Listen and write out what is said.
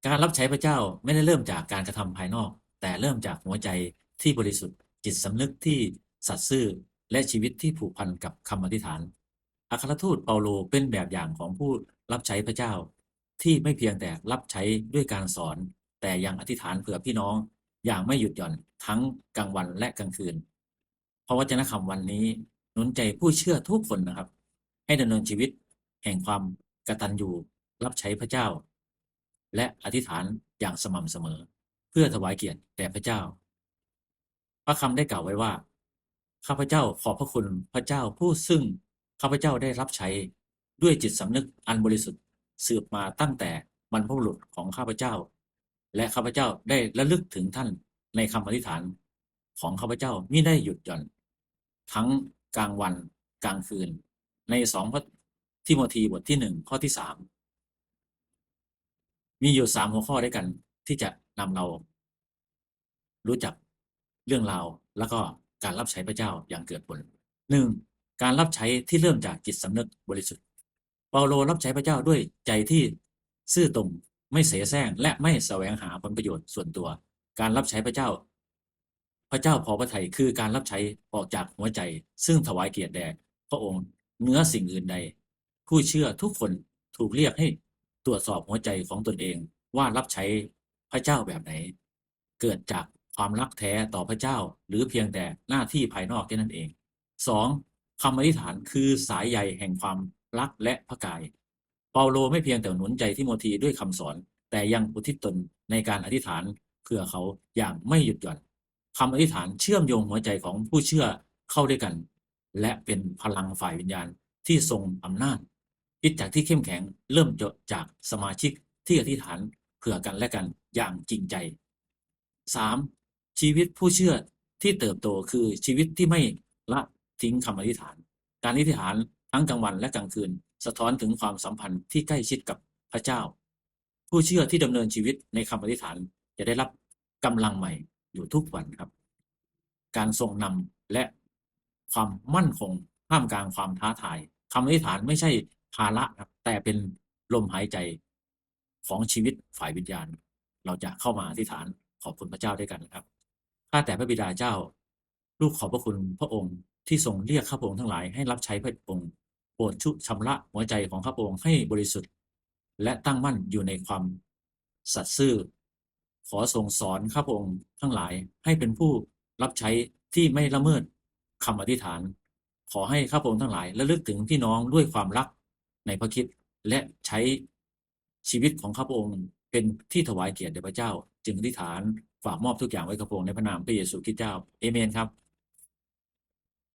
ການຮັບໃຊ້ພະເຈົ້າໄມ່ໄດ້ເລີ່ມຈາກການກະທຳພາຍນອກ, ແຕ່ເລີ່ມຈາກຫົວໃຈທີ່ບໍລິສຸດ, ຈິດສຳນຶກທີ່ສັດຊື່ ແລະ ຊີວິດທີ່ຜູກພັນກັບຄຳອະທິຖານ. ອັກຄະລັດທູດເປົາໂລເປັນແບບຢ່າງຂອງຜູ້ຮັບໃຊ້ພະເຈົ້າ ທີ່ໄມ່ພຽງແຕ່ຮັບໃຊ້ດ້ວຍການສອນ, ແຕ່ຍັງອະທິຖານເພື່ອພີ່ນ້ອງຢ່າງໄມ່ຢຸດຢ່ອນທັງກາງວັນ ແລະ ກາງຄືນ. ພະວັດຈະນະຄຳວັນນີ້ໜູນໃຈຜູ້ເຊື່ອທຸກຄົນນະຄັບ ໃຫ້ດຳເນີນຊີວິດແຫ່ງຄວາມກະຕັນຍູຮັບໃຊ້ພະເຈົ້າ ແລະ ອະທິຖານຢ່າງສະໝ່ຳສະເໝີ ເພື່ອຖວາຍກຽດແດ່ພະເຈົ້າ. ພະຄຳໄດ້ກ່າວໄວ້ວ່າ, ຂ້າພະເຈົ້າຂອບພະຄຸນພະເຈົ້າຜູ້ຊຶ່ງຂ້າພະເຈົ້າໄດ້ຮັບໃຊ້ດ້ວຍຈິດສຳນຶກອັນບໍລິສຸດ ສືບມາຕັ້ງແຕ່ບັນພະບຸລຸດຂອງຂ້າພະເຈົ້າ ແລະ ຂ້າພະເຈົ້າໄດ້ລະລຶກເຖິງທ່ານໃນຄຳອະທິຖານຂອງຂ້າພະເຈົ້າມິໄດ້ຢຸດຢ່ອນ ທັງກາງວັນກາງຄືນ. ໃນສອງທິໂມທີບົດທີໜຶ່ງ ຂໍ້ທີສາມ ມີຢູ່ສາມຫົວຂໍ້ດ້ວຍກັນທີ່ຈະນຳເຮົາ ຮູ້ຈັກເລື່ອງລາວ ແລ້ວກໍການຮັບໃຊ້ພະເຈົ້າຢ່າງເກີດຜົນ. ໜຶ່ງ, ການຮັບໃຊ້ທີ່ເລີ່ມຈາກຈິດສຳນຶກບໍລິສຸດ. ເປົາໂລຮັບໃຊ້ພະເຈົ້າດ້ວຍໃຈທີ່ຊື່ຕົງ, ໄມ່ເສແສ້ງ ແລະ ໄມ່ສະແຫວງຫາຜົນປະໂຫຍດສ່ວນຕົວ. ການຮັບໃຊ້ພະເຈົ້າ, ພະເຈົ້າພໍພະໄທ ຄືການຮັບໃຊ້ອອກຈາກຫົວໃຈ ຊຶ່ງຖວາຍກຽດແດ່ພະອົງເໜືອສິ່ງອື່ນໃດ. ຜູ້ເຊື່ອທຸກຄົນຖືກລຽກໃຫ້ຕວດສອບຫົວໃຈຂອງຕົນເອງວ່າຮັບໃຊ້ພະເຈົ້າແບບໃດ. ເກີດຈາກຄວາມຮັກແທ້ຕໍ່ພະເຈົ້າ ຫຼື ພຽງແຕ່ໜ້າທີ່ພາຍນອກແຄ່ນັ້ນເອງ. ສອງ, ຄຳອະທິຖານຄືສາຍໃຍແຫ່ງຄວາມຮັກ ແລະ ພະກາຍ. ເປົາໂລໄມ່ພຽງແຕ່ໜູນໃຈທິໂມທີດ້ວຍຄຳສອນ, ແຕ່ຍັງອຸທິດຕົນໃນການອະທິຖານເພື່ອເຂົາຢ່າງໄມ່ຢຸດຢ່ອນ. ຄຳອະທິຖານເຊື່ອມໂຍງຫົວໃຈຂອງຜູ້ເຊື່ອເຂົ້າດ້ວຍກັນ ແລະ ເປັນພະລັງຝ່າຍວິນຍານທີ່ຊົງອຳນາດ. ຄຣິສຕະຈັກທີ່ເຂັ້ມແຂງເລີ່ມຈາກສະມາຊິກທີ່ອະທິຖານເພື່ອກັນ ແລະ ກັນຢ່າງຈິງໃຈ. ສາມ, ຊີວິດຜູ້ເຊື່ອທີ່ເຕີບໂຕຄືຊີວິດທີ່ໄມ່ລະຖິ້ງຄຳອະທິຖານ. ການອະທິຖານທັງກາງວັນ ແລະ ກາງຄືນ ສະທ້ອນເຖິງຄວາມສຳພັນທີ່ໃກ້ຊິດກັບພະເຈົ້າ. ຜູ້ເຊື່ອທີ່ດຳເນີນຊີວິດໃນຄຳອະທິຖານຈະໄດ້ຮັບກຳລັງໃໝ່ຢູ່ທຸກວັນຄັບ. ການຊົງນຳ ແລະ ຄວາມໝັ້ນຄົງທ່າມກາງຄວາມທ້າທາຍ. ຄຳອະທິຖານໄມ່ໃຊ່ພາລະຄັບ, ແຕ່ເປັນລົມຫາຍໃຈຂອງຊີວິດຝ່າຍວິນຍານ. ເຮົາຈະເຂົ້າມາອະທິຖານຂອບຄຸນພະເຈົ້າດ້ວຍກັນນະຄັບ. ຂ້າແຕ່ພະບິດາເຈົ້າ, ລູກຂອບພະຄຸນພະອົງທີ່ຊົງລຽກຂ້າພະອົງທັງຫຼາຍໃຫ້ຮັບໃຊ້ພະອົງ. ໂປດຊຳລະຫົວໃຈຂອງຂ້າພະອົງໃຫ້ບໍລິສຸດ ແລະ ຕັ້ງໝັ້ນຢູ່ໃນຄວາມສັດຊື່. ຂໍຊົງສອນຂ້າພະອົງທັງຫຼາຍໃຫ້ເປັນຜູ້ຮັບໃຊ້ທີ່ໄມ່ລະເມີດຄຳອະທິຖານ. ຂໍໃຫ້ຂ້າພະອົງທັງຫຼາຍລະລຶກເຖິງພີ່ນ້ອງດ້ວຍຄວາມຮັກໃນພະຄຣິດ ແລະ ໃຊ້ຊີວິດຂອງຂ້າພະອົງເປັນທີ່ຖວາຍກຽດແດ່ພະເຈົ້າ. ຈຶ່ງອະທິຖານຝາກມອບທຸກຢ່າງໄວ້ກັບພະອົງໃນພະນາມພະເຢຊູຄຣິດເຈົ້າ. ເອເມນຄັບ.